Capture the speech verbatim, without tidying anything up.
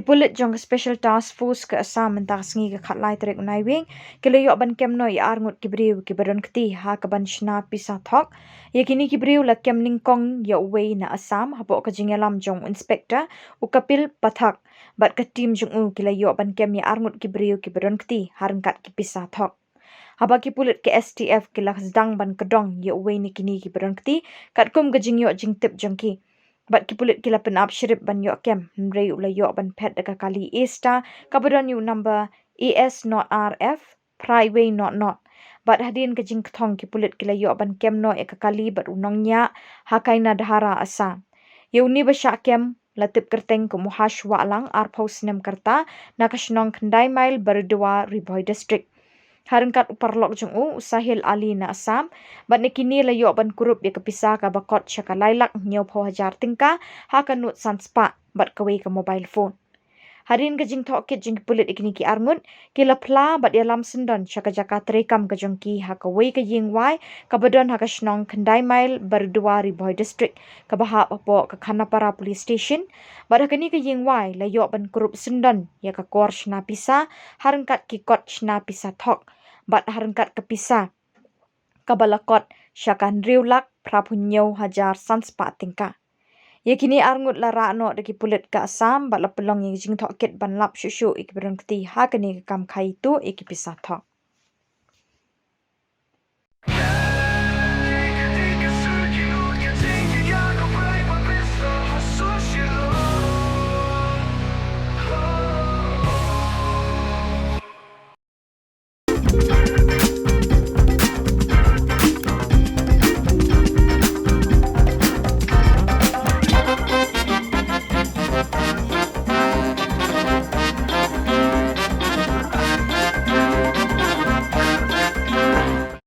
pulit jong ka Special Task Force ka Assam mynta ka sngi ka khatlai tarik u Naiwieng ki la ïoh ban kem noh ïa arngut ki briew kiba don kti ha kaban shna pisa thok. Ïa kine ki briew la kem nyngkong ïa uwei na Assam hapoh ka jingïalam jong u Inspector, u Kapil Pathak, bad ka team jong u ki la ïoh ban kem ïa arngut ki briew kiba don kti ha ryngkat ki pisa thok. Haba ki pulit ka S T F ki la sdang ban kdong ïa uwei na kine kiba don kti katkum ka jingïoh jingtip jong ki, bad ki pulit ki la pynap shrip ban ïoh kem, hynrei u la ïoh ban phet da ka kali A Star kaba don ïa u number A S not R F phra wei not not. Bad hadien ka jingkthong ki pulit ki la ïoh ban kem noh ïa ka kali bad u nongñiah ha Kainadhara, Assam. Ïa une ba shah kem la tip kyrteng kum u Hash Wahlang, arphew snem ka rta, na ka shnong Khyndai Mail, Baridua, Ri Bhoi District. Ha ryngkat u paralok jong u, u Sahil Ali na Assam, bad na kine la ïoh ban kurup ïa ka pisa kaba kot sha ka lai lak hynñiewphew hajar tyngka ha ka nud san spah bad kawei ka mobile phone. Hadien ka jingtohkit jong ki pulit ïa kine ki arngut, ki la phla bad ïalam syndon sha ka jaka treikam ka jong ki ha kawei ka ïingwai kaba don ha ka shnong Khyndai Mail, Baridua, Ri Bhoi District, kaba hap hapoh ka Khanapara Police Station. Bad ha kane ka ïingwai la ïoh ban kurup syndon ïa ka kor shna pisa ha ryngkat ki kot shna pisa thok, bad ha ryngkat ka pisa kaba la kot sha ka hynriew lak phraphew hynñiew hajar san spah tyngka. Ïa kine arngut la rah noh da ki pulit ka Assam bad la pynlong ïa ka jingtohkit ban lap shuh shuh ïa kiba don kti ha kane ka kam khaii tuh ïa ki pisa thok.